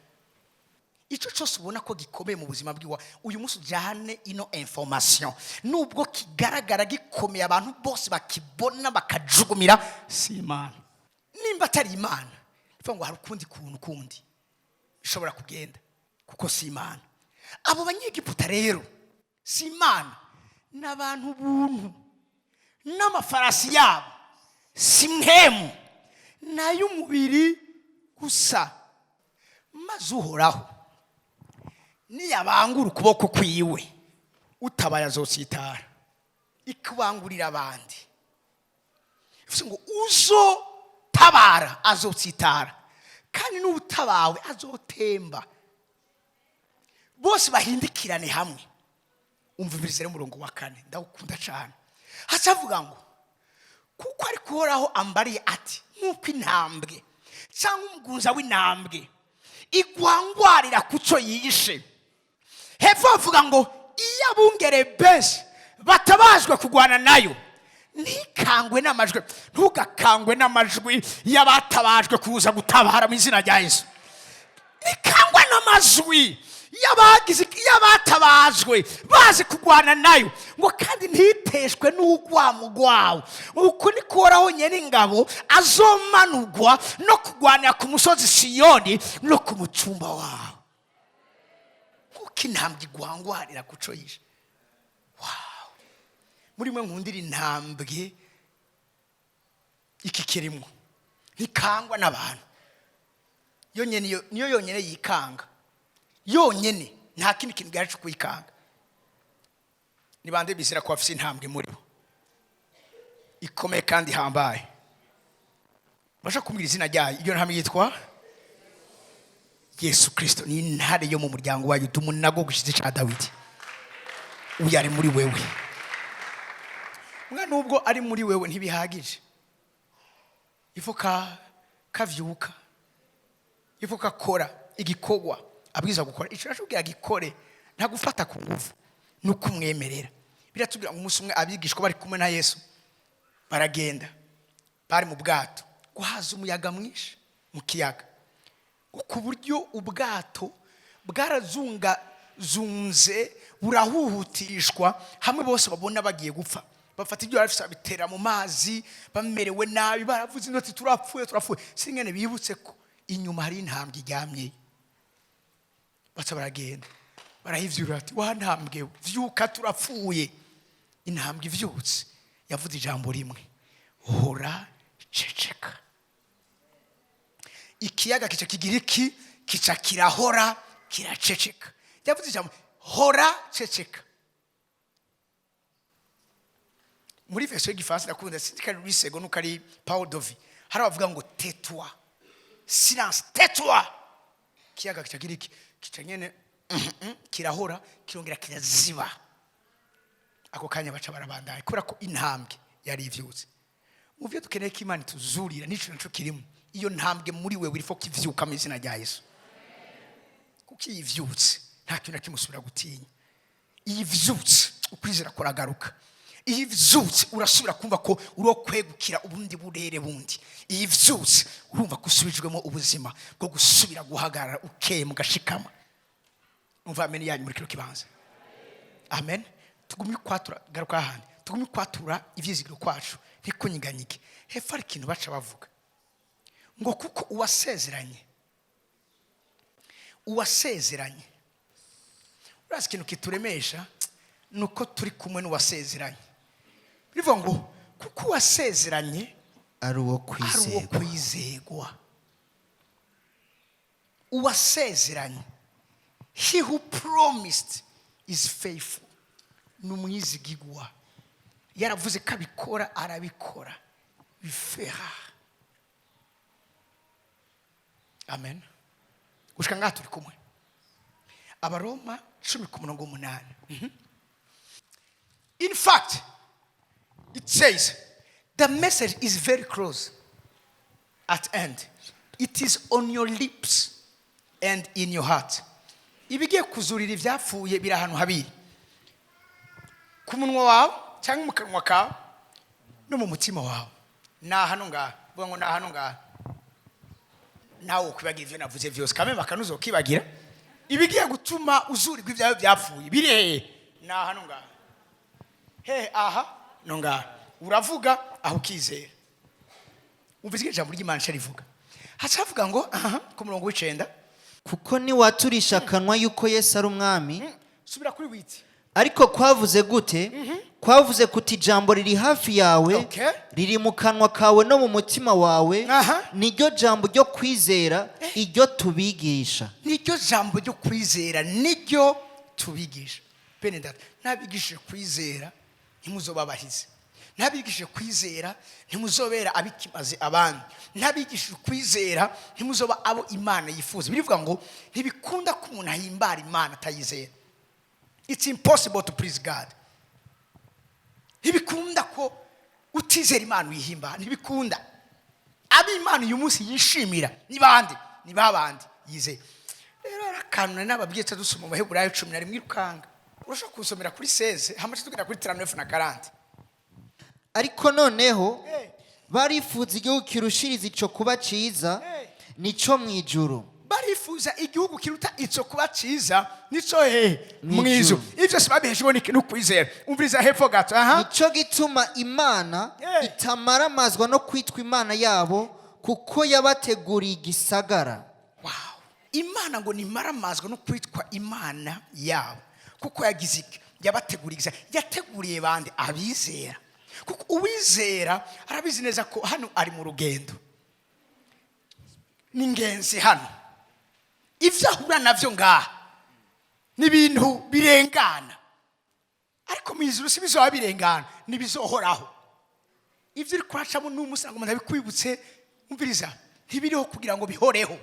Icyo cyose ubona ko gikomeye mu buzima bwiwa uyu munsi, ujyane ino information: nubwo kigaragara gikomeye, abantu bose bakibona bakajugumira, si Imana. Nimba atari Imana, bivuga ngo hari ukundi kuntu kundi bishobora kugenda, kuko si Imana. Abo Banyegiputa rero si Imana, ni abantu buntu, n'amafarasi yabo si mpemu, ni ay'umubiri gusa. Maze Uhoraho niyabangura ukuboko kwiwe, utabaye azotsitara, ikubangurira abandi. Bivuze ngo uzotabara azotsitara, kandi n'utabawe azotemba, bose bahindikirane hamwe. Umva rero umurongo wa 4, ndawukunda cyane. Haca avuga ngo kuko ari kuhoraho ambariye ati: nk'uko intambwe cyangwa umugunza w'intambwe igwangwarira ku cyo yishe. Hepfo bavuga ngo iyo abungere benshi batabajwe kurwana nayo, ntikangwe n'amajwi. Ntugakangwe n'amajwi y'abatabajwe kuza gutabara mu izina rya Yesu. Ntikangwa n'amajwi y'abagize, y'abatabajwe bazi kurwana nayo, ngo kandi ntiteshwe n'urwamo rwawe. Uku ni koraho nyene ingabo azomanurwa no kurwanira ku musozi Siyoni no ku mutumba wawe, kuko intambwe igwangwarira kuco yishe. Wow, muri mwe nkundira intambwe iki kirimo, ntikangwa n'abantu. Yonyene niyo yonyene yikanga yonyene, nta kindi kintu gihari cyo kuyikanga. Ni bande bizera ko bafite intambwe muri bo ikomeye kandi ihambaye? Basha kumbwira izina ryayo. Iyo ntambwe yitwa Yesu Kirisito, ni intare yo mu muryango wa Yuda, umunago gushize cya Dawidi. Uyu ari muri wewe. Mwana, nubwo ari muri wewe ntibihagije. Ifu ka kavyuka, ifu kakora igikorwa abwiza gukora. Icyo nashobora gikore, nta gufata ku ngufu, ni ukumwemerera. Biratubwira ngo umunsi umwe abigishwa bari kumwe na Yesu, baragenda, bari mu bwato, guhaza umuyaga mwinshi mu kiyaga, ku buryo ubwato bwarazungazunze, burahuhutishwa hamwe, bose babona bagiye gupfa. Bafata ibyo bari bafise babitera mu mazi, bamerewe nabi, baravuze inoti: "Turapfuye, turapfuye." Singene bibutse ko inyuma hari intambwe iryamye. Baca baragenda, barayivyura, ati: "Wa ntambwe, vyuka, turapfuye." Intambwe ivyutse yavuze ijambo rimwe: "Hora, ceceka." Ikiyaga kica kigira iki? Kica kirahora, kiraceceka. Yavuze ijambo: "Hora, ceceka." Muri version y'Igifaransa ndakunda, sinzi ko ari Louis Segond nuko ari Paul Dovi, hari abavuga ngo "Tais-toi, silence, tais-toi." Ikiyaga kica kigira iki? Kica nyene kirahora, kirongera kiraziba. Ako kanya baca barabandanya, kubera ko intambwe yari ivyutse. Mu byo dukeneye ko Imana ituzurira, n'ico naco kirimo. Iyo ntambwe muri wewe irifo kivyuka mu izina rya Yesu, kuko iyo ivyutse nta kintu na kimwe usubira gutinya. Iyo ivyutse ukwizera kuragaruka. Iyo ivyutse urasubira kumva ko uriho kwegukira ubundi burere bundi. Iyo ivyutse urumva ko usubijwemo ubuzima bwo gusubira guhagarara ukeye mugashikama. Umva amen yanyu muri kino kibanza. Amen. Tugumye kwatura, garuka ahandi, tugumye kwatura ivyizigiro kwacu ntikunyiganyige. Hepfo hari ikintu baca bavuga ngo kuko uwasezeranye Uwasezeranye, urazi ikintu kituremesha ni uko turi kumwe n'uwasezeranye. Bivuga ngo kuko uwasezeranye ari uwo ari uwo kwizerwa. Kwizegwa. Uwasezeranye, he who promised is faithful, ni umwizigigwa. Yaravuze ko abikora, arabikora, bifera. Amen. Gushika ngaha turi kumwe. Abaroma 10 ku murongo 8. In fact, it says the message is very close at end. It is on your lips and in your heart. Ibigiye kuzurira ibyapfuye biri ahantu habiri: ku munwa wawe cyangwa mu kanwa kawe no mu mutima wawe. Ni hano ngaha. Vuga ngo ni hano ngaha. Nawe ukwibagira ibyo navuze byose, kamwe bakanuza ukibagira. Ibigiye gutuma uzurirwa ibyawe byapfuye biri hehe? Ni hano ngaha. Hehe? Aha no ngaha. Uravuga aho ukizera. Umva ijambo ry'Imana nshya rivuga, hacavuga ngo aha ku murongo w'9. Kuko niwaturisha akanwa yuko Yesu ari umwami. Subira kuri 8. Ariko kwavuze gute? Kwavuze kuti ijambo riri hafi yawe, riri mu kanwa kawe no mu mutima wawe, niryo jambo ryo kwizera, iryo tubigisha. Niryo jambo ryo kwizera, niryo tubigisha. Bene data, ntabigishije kwizera ntimuzobabahize, ntabigishije kwizera ntimuzobera abikimaze abandi, ntabigishije kwizera ntimuzoba abo Imana yifuza. Birivuga ngo ntibikunda ko umuntu ahimbara Imana atayizera. It's impossible to please God. Ntibikunda ko utizera Imana uyihimbara, ntibikunda. Abo Imana uyu munsi yishimira ni bande? Ni babandi yizeye. Rero hari akantu nari nababwiye, tuba dusoma mu Baheburayo 11. Irukanga, urashobora kuwusomera kuri 16, hama tugera kuri 39 na 40. Ariko noneho barifuza igihugu kirushiriza ico kuba ciza, nico mu ijuru. Barifuza igihugu kiruta ico kuba ciza, nico hehe? Mu Mu ijuru. ijuru. Ivyo si babihejweho no kwizera. Umviriza hepfo gato aha. Nico gituma Imana itamaramazwa no kwitwa Imana yabo, kuko yabateguriye igisagara. Wow. Imana ngo nimaramazwa no kwitwa Imana yabo, kuko yagize iki? Yabateguriye igisagara. Yateguriye bande? Abizera. Kuko uwizera arabizi neza ko hano ari mu rugendo, ni ingenzi hano. Ibyo ahura nabyo ngaha ni ibintu birengana, ariko mu ijuru si bizoba birengana, ntibizohoraho. Ibyo uri kuracamo n'umunsi ngo umuntu abikwibutse, umviriza, ntibiriho kugira ngo bihoreho.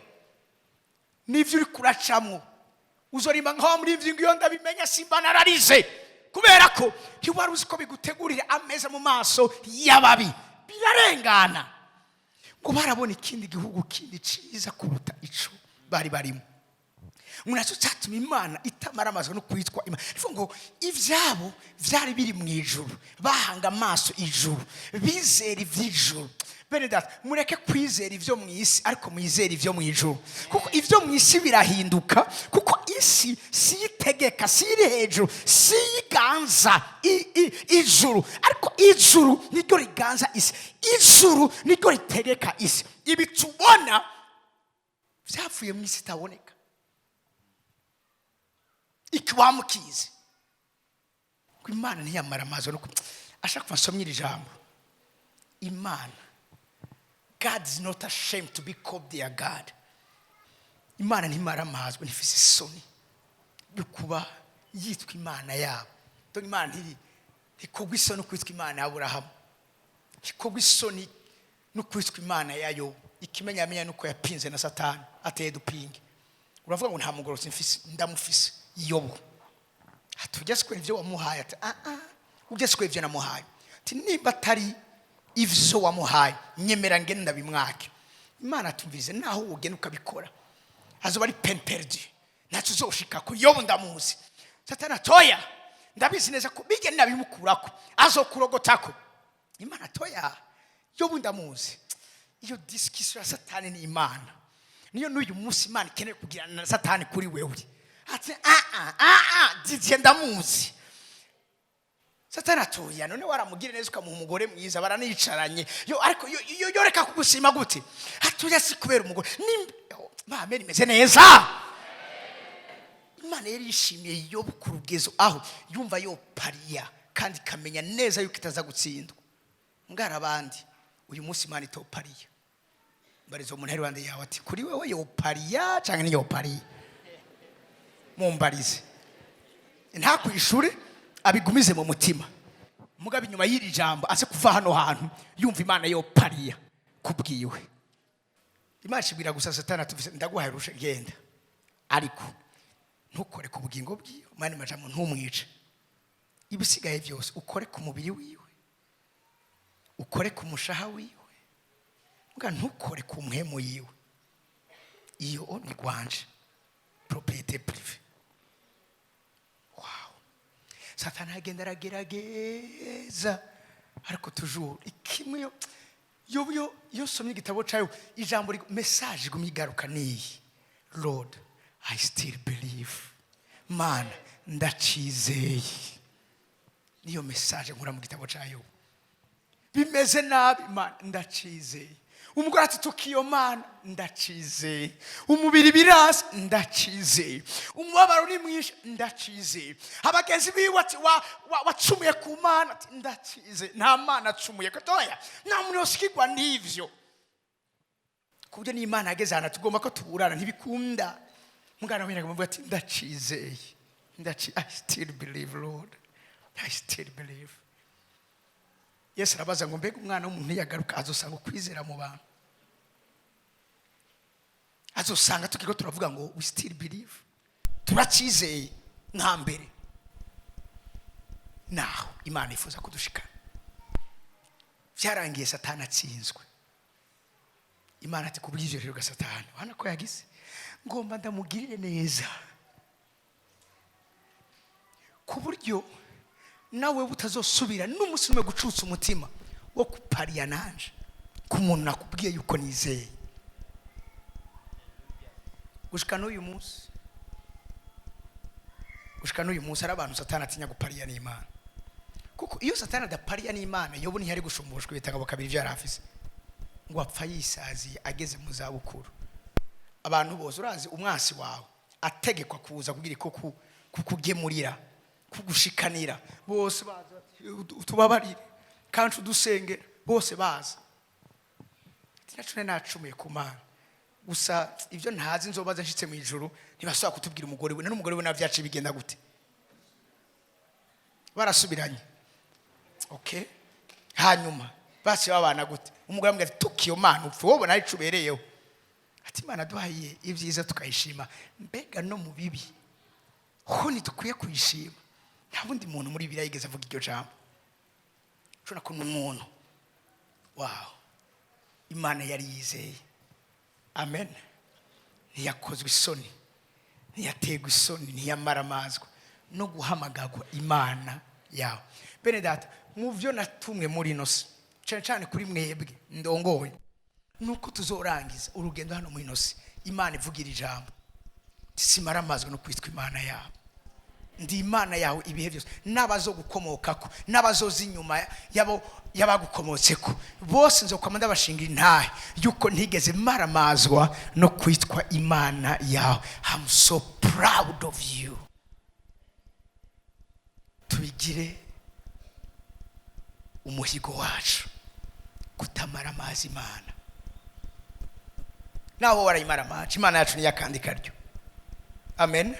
N'ibyo uri kuracamo uzorima nkaho muri ibyo iyo ndabimenya simba nararize, kubera ko ntiwari uzi ko bigutegurira ameza mu maso y'ababi. Birarengana. Ngo barabona ikindi gihugu kindi cyiza kuruta ico bari barimo, ngo nacyo cyatuma Imana itamara amaso no kwitwa Imana. Bivuga ngo ibyabo byari biri mu ijuru, bahanga amaso ijuru, bizera iby'ijuru. Bene data, mureke kwizera ibyo mu isi, ariko mwizere ibyo mu ijuru, kuko ibyo mu isi birahinduka, kuko isi si itegeka, si iri hejuru, si iganza ijuru, ariko ijuru niryo riganza isi, ijuru niryo ritegeka isi. Ibi tubona byavuye mu isi itaboneka. Ikiwamukizi ko Imana ntiyamara amazi no ashaka kuva. Nsomye iri jambo: Imana, God is not ashamed to be called their God. Imana ntimara amazwi, ntifise isoni yo kuba yitwa Imana yabo. Dore Imana ntikogwa isoni no kwitwa Imana ya Aburahamu, ntikogwa isoni no kwitwa Imana ya Yobu. Ikimenyamenya nuko yapinze na Satani ateye dupinge. Uravuga ngo nta mugororotsi mfise, ndamufise, Yobu. Ati ugeze kubera ibyo wamuhaye? Ati ah ah, ugeze kubera ibyo namuhaye? Ati nimba atari ivyo wamuhaye, nyemera ngende ndabimwake. Imana atumvirize, naho ugenda ukabikora azoba ari peine perdue, ntacyo uzoshikako, Yobu ndamuzi. Satani atoya, ndabizi neza ko bigenda bimukurako azokurogotako. Imana atoya, Yobu ndamuzi. Iyo discussion ya Satani ni Imana niyo n'uyu munsi Imana ikeneye kugirana na Satani kuri wewe. Ati ah ah ah ah, Didier ndamuzi. Satani atoya, none waramugira neza ukamuha umugore mwiza, baranicaranye yo, ariko yo reka kugushima gute? Atoya, si kubera umugore. Nimba mame rimeze neza. Imana yari yishimiye Yobu ku rugezo aho yumva yopariya kandi ikamenya neza yuko itaza gutsindwa. Mbwara abandi, uyu munsi Imana itopariya. Mbariza umuntu ari iruhande yawe ati: "Kuri wewe yopariya cyangwa ntiyopariya?" Mumbarize, ntakwishure, abigumize mu mutima. Mugabo inyuma y'iri jambo aze kuva hano hantu yumva Imana yopariya kubwiwe. Imana ishibwira gusa Satani ati: "Ndaguhaye urusha, genda, ariko ntukore ku bugingo bwiwe." Mani majambo, ntumwice. Ibisigaye byose ukore ku mubiri wiwe, ukore ku mushaha wiwe, mbwa ntukore ku mpwemu yiwe. Iyo ni gwanje, propriété privée. Wow! Satani agenda aragerageza, ariko toujours ikimwe yo somye igitabo cyayo, ijambo message iguma igaruka niyi: "Lord, I still believe." Mana, ndacizeye. Niyo message nkura mu gitabo cyayo. Bimeze nabi, Mana, ndacizeye. Umugore ati: "Tuka iyo Mana." Ndacizeye. Umubiri birasi, ndacizeye. Umubabaro ni mwinshi, ndacizeye. Abagenzi biwe ati: "Wacumuye ku Mana." Ati: "Ndacizeye." Nta Mana acumuye gatoya, nta muntu yoshikirwa n'ivyo, ku buryo n'Imana yageze ahantu tugomba ko tuburana, ntibikunda. Mugana we avuga ati: "Ndacizeye, I still believe, Lord, I still believe." Yesu arabaza ngo: "Mbega umwana w'umuntu yagaruka azosanga ukwizera mu bantu? Azosanga tukiko turavuga ngo we still believe, turacyizeye nka mbere?" Naho Imana ifuza kudushikana. Byarangiye Satani atsinzwe. Imana ati: "Kubw'ibyo rero, Satani ubona ko yagize, ngomba ndamugirire neza ku buryo nawe utazosubira n'umunsi umwe gucutsa umutima wo kupariya nanje ku muntu nakubwiye yuko nizeye." Gushika n'uyu munsi, gushika n'uyu munsi, hari abantu Satani atinya gupariya n'Imana, kuko iyo Satani adapariya n'Imana, Yobu ntiyari gushumbushwa ibitangabo kabiri ibyo yari afise, ngo apfa yisaziye ageze mu zabukuru. Abantu bose urazi, umwansi wawe ategekwa kuza kugira ko kukugemurira, kugushikanira, bose baza bati: "Tubabarire kandi udusengera." Bose baza ati: "Nacune nacumuye ku Mana gusa, ibyo ntazi nzobaza nshitse mu ijuru." Ntibasubira kutubwira umugore we n'umugore we navyaciye bigenda gute, barasubiranye? Okay, hanyuma basi babana gute? Umugore amubwira ati: "Tuka iyo Mana upfe, wowe ubona ari ico ubereyeho." Ati: "Imana duhaye ibyiza tukayishima, mbega no mu bibi ho ntidukwiye kuyishima?" Nta wundi muntu muri Bibiliya yigeze avuga iryo jambo. Ushobora kubona umuntu wawe Imana yari yizeye, amen, ntiyakozwe isoni, ntiyaterwa isoni, ntiyamaramazwa no guhamagagwa Imana yawe. Bene data, mu byo natumwe muri ino si, cyane cyane kuri mwebwe ndongoye, nuko tuzorangiza urugendo hano muri ino si Imana ivugira ijambo: "Simaramazwa no kwitwa Imana yawe, ndi Imana yawe ibihe byose, n'abazogukomokako n'abazoza inyuma yabo y'abagukomotseko bose nzokwama ndabashingira intahe yuko ntigeze maramazwa no kwitwa Imana yawe. I'm so proud of you." Tubigire umuhigo wacu kutamara amazi Imana. Naho warayimara amazi, Imana yacu niyo akandi karyo, amen.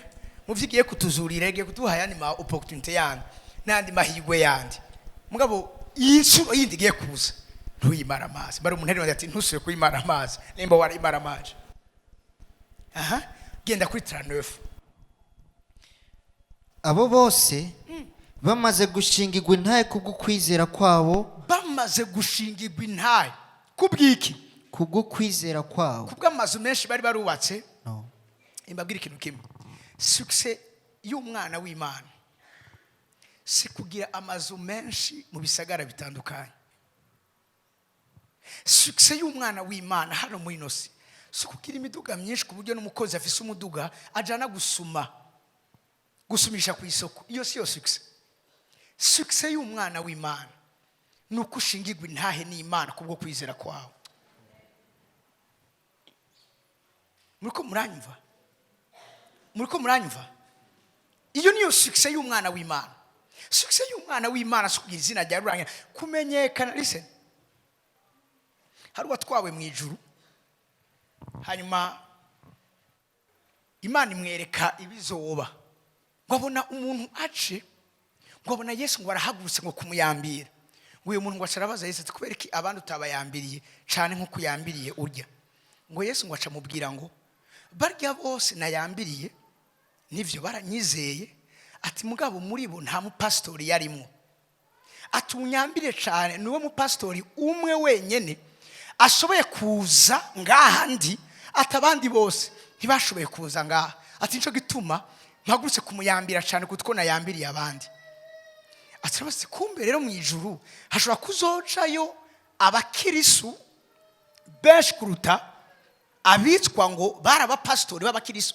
Mu byo igiye kutuzurira, igiye kuduha ayandi ma opportunité yandi n'andi mahirwe yandi. Mugabo iyi nshuro yindi igiye kuza, ntuyimara amazi. Bari umuntu ari ati: "Ntusubire kuyimara amazi nimba warayimara amazi." Aha, genda kuri 39. Abo bose bamaze gushingirwa intahe kubw'ukwizera kwabo. Bamaze gushingirwa intahe kubw'iki? Kubw'ukwizera kwabo. Kubw'amazu menshi bari barubatse? No. Imbabwira ikintu kimwe: succès y'umwana w'Imana si kugira amazu menshi mu bisagara bitandukanye. Succès y'umwana w'Imana hano muri ino si si kugira imiduga myinshi, ku buryo n'umukozi afise umuduga ajana gusuma, gusumisha ku isoko. Iyo si yo succès. Succès y'umwana w'Imana ni uko ushingirwa intahe n'Imana kubwo kwizera kwawe. Muriko muranyumva? Muriko muranyumva? Iyo niyo succès y'umwana w'Imana. Succès y'umwana w'Imana si kugira izina rya rurangira, kumenyekana. Listen, hari uwatwawe mu ijuru, hanyuma Imana imwereka ibizoba, ngo abona umuntu ace, ngo abona Yesu ngo arahagurutse ngo kumuyambira. Ngo uyu muntu ngo aca arabaza Yesu ati: "Kubera iki abandi utabayambiriye cyane nk'uko uyambiriye urya?" Ngo Yesu ngo aca amubwira ngo: "Barya bose nayambiriye nivyo baranyizeye," ati, "mugabo muri bo nta mupasitori yarimwo." Ati: "Unyambire cyane niwe mupasitori umwe wenyene ashoboye kuza ngaha ndi," ati, "abandi bose ntibashoboye kuza ngaha." Ati: "Nico gituma mpagurutse kumuyambira cyane kuko nayambiriye abandi." Ati: "Rwose kumbe rero mu ijuru hashobora kuzocayo abakirisu benshi kuruta abitwa ngo bari abapasitori b'abakirisu."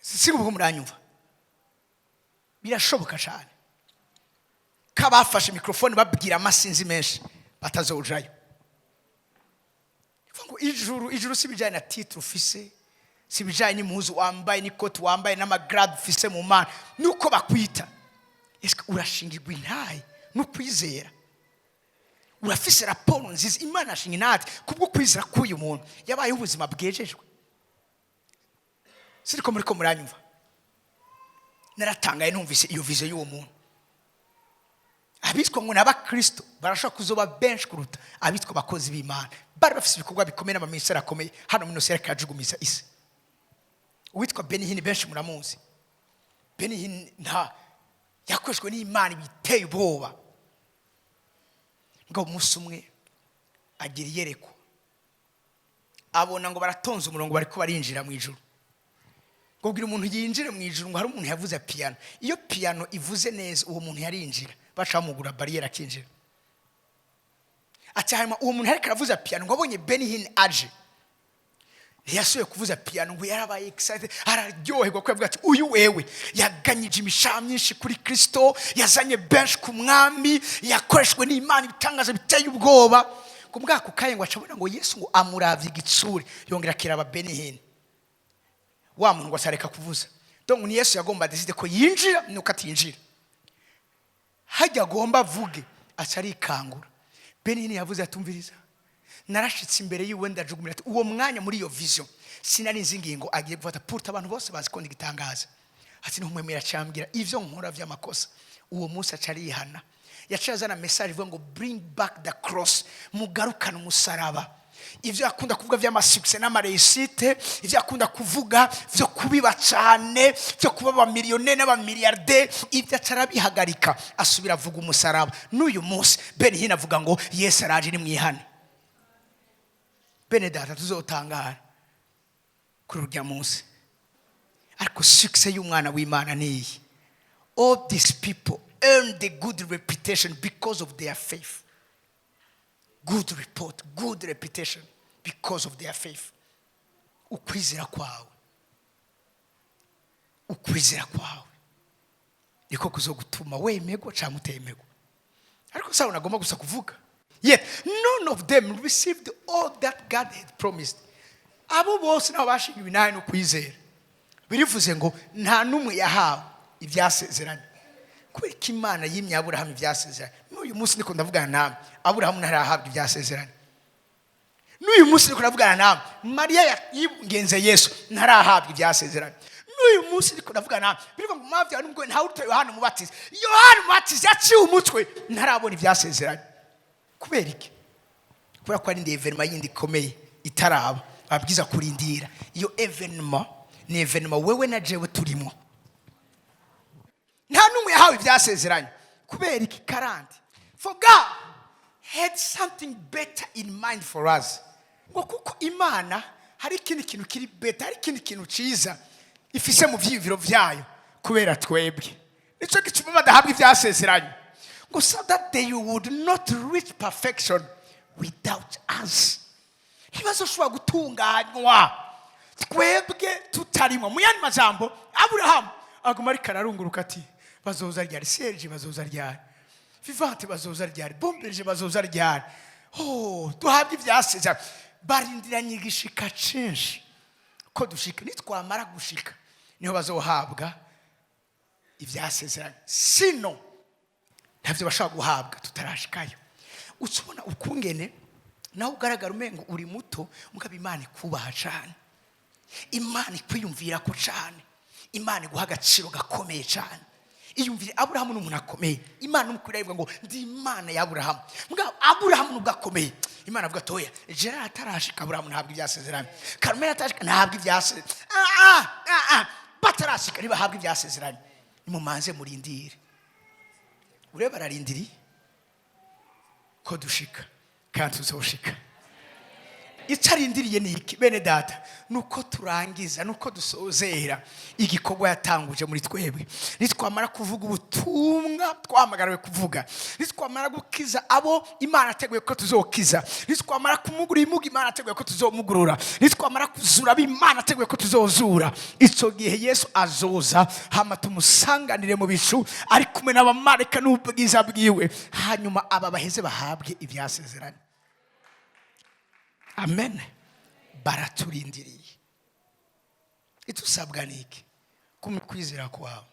Si ubwo muranyumva? Birashoboka cyane ko abafashe mikorofone babwira amasinzi menshi batazojayo. Ngo ijuru, ijuru si ibijyanye na titre ufise, si ibijyanye n'impuzu wambaye n'ikoti wambaye n'ama grade ufise mu Mana nuko bakwita. Ese urashingirwa intahe no kwizera? Urafise raporo nziza? Imana ashinga intahe kubwo kwizera k'uyu muntu yabayeho ubuzima bwejejwe. Siriko muri ko muranyumva? Naratangaye numvise iyo vision y'uwo muntu. Abitwa ngo ni abakristo barashobora kuzoba benshi kuruta abitwa abakozi b'Imana bari bafite ibikorwa bikomeye n'amaminisitiri akomeye hano muri ino kajugumiza isi. Uwitwa Benny Hinn, benshi muramuzi. Benny Hinn nta yakoreshwe n'Imana biteye ubwoba. Ngo umunsi umwe agira iyerekwa, abona ngo baratonze umurongo, bariko barinjira mu ijuru. Ngo bwira umuntu yinjire mu ijuru, ngo hari umuntu yavuze piyano. Iyo piyano ivuze neza, uwo muntu yarinjira, baca bamugura bariyeri akinjira. Ati hanyuma uwo muntu ariko aravuza piyano, ngo abonye Benny Hinn aje, ntiyasubiye kuvuza piyano. Ngo yarabaye excited, araryoherwa, ko yavuga ati: "Uyu wewe yaganyije imishaha myinshi kuri Kristo, yazanye benshi ku Mwami, yakoreshwe n'Imana ibitangaza biteye ubwoba." Ngo bwako kanya ngo acabona ngo Yesu ngo amuravye igitsure, yongera akiraba Benny Hinn. Wa muntu ngo asareka kuvuza. Donc ni Yesu yagomba décider ko yinjira nuko atinjira. Hajya agomba avuge, aca arikangura. Benny Hinn yavuze atumviriza: "Narashitse imbere yiwe, ndajugumira." Ati: "Uwo mwanya muri iyo vision sinari nzi ingingo agiye gufata. Pourtant abantu bose bazi ko ndigitangaza." Ati: "Ntumwemera acambwira ivyo nkora vy'amakosa." Uwo munsi aca arihana. Yaciye azana message ivuga ngo: "Bring back the cross," mugarukane umusaraba. Ibyo akunda kuvuga by'ama succès n'ama réussite, ibyo akunda kuvuga byo kubiba cyane, byo kuba abamiliyoneri n'abamiliyarde, ibyo aca arabihagarika, asubira avuga umusaraba. N'uyu munsi Benny Hinn avuga ngo: "Yesu araje, nimwihane." Bene data, tuzotangara kuri urya munsi. Ariko succès y'umwana w'Imana ni iyi: all these people earned a good reputation because of their faith. Good report, good reputation because of their faith. Ukwizera kwawe, ukwizera kwawe niko kuzogutuma wemerwa cyangwa utemerwa. Ariko sawa, nagomba gusa kuvuga: yet none of them received all that God had promised. Abo bose nabo bashinga ibinani no kwizera, birivuze ngo nta n'umwe yahawe ibyasezeranye. Kubera ko Imana yimye Aburahamu ibyasezeranye, n'uyu munsi niko ndavugana nawe, Aburahamu ntarahabwa ibyasezeranye. N'uyu munsi niko ndavugana nawe, Mariya yingenze Yesu ntarahabwa ibyasezeranye. N'uyu munsi niko ndavugana nawe, birivuga ngo mwabyawe n'ubwo ntawe uruta Yohana Umubatizi. Yohana Umubatizi yaciwe umutwe, ntarabona ibyasezeranye. Kubera iki? Kubera ko hari indi événement yindi ikomeye itaraba, babwiza kurindira. Iyo événement ni événement wewe na jewe turimo. Nta n'umwe yahawe ibyasezeranye. Kubera iki? Karandi, for God had something better in mind for us. Ngo kuko Imana hari ikindi kintu kiri better, hari ikindi kintu cyiza ifise mu byiyumviro byayo kubera twebwe. Nicyo gituma badahabwa ibyasezeranye, ngo so that they would not reach perfection without us. Ntibazoshobora gutunganywa twebwe tutarimo. Mu yandi majambo, Aburahamu aguma ariko ararunguruka ati: "Bazoza ryari? Serge bazoza ryari? Vivante bazoza ryari? Bomberje bazoza ryari? Oh, duhabwe ibyasezerano." Barindiranye igishika cinshi. Ko dushika, nitwamara gushika niho bazohabwa ibyasezeranye. Sino ntabyo bashobora guhabwa tutarashikayo. Uca ubona ukungene nawe ugaragara umengo uri muto, mugabo Imana ikubaha cyane, Imana ikwiyumvira ko cyane, Imana iguha agaciro gakomeye cyane. Iyumvire, Aburahamu ni umuntu akomeye. Imana umukwiriye ivuga ngo: "Ndi Imana ya Aburahamu." Mugabo Aburahamu nubwo akomeye, Imana avuga: "Toya, Gerard atarashika, Aburahamu ntabwo ibyasezeranye. Carmen atarashika, ntabwo ibyasezeranye. Ah, ah, ah, ah. Batarashika ntibahabwa ibyasezeranye, nimumanze murindire." Urebe, bararindiriye ko dushika, kandi tuzoshika. Icyo arindiriye ni iki, bene Data? Ni uko turangiza, ni uko dusozera igikorwa yatanguje muri twebwe. Nitwamara kuvuga ubutumwa twahamagariwe kuvuga, nitwamara gukiza abo Imana ateguye ko tuzokiza, nitwamara kumugura ibimuga Imana ateguye ko tuzomugurura, nitwamara kuzura abo Imana ateguye ko tuzozura, icyo gihe Yesu azoza, hama tumusanganire mu bicu ari kumwe n'abamarayika n'ubwiza bwiwe, hanyuma aba baheze bahabwe ibyasezeranye. Amen. Baraturindiriye. Itusabwa ni iki? Kumwe kwizera kwawe.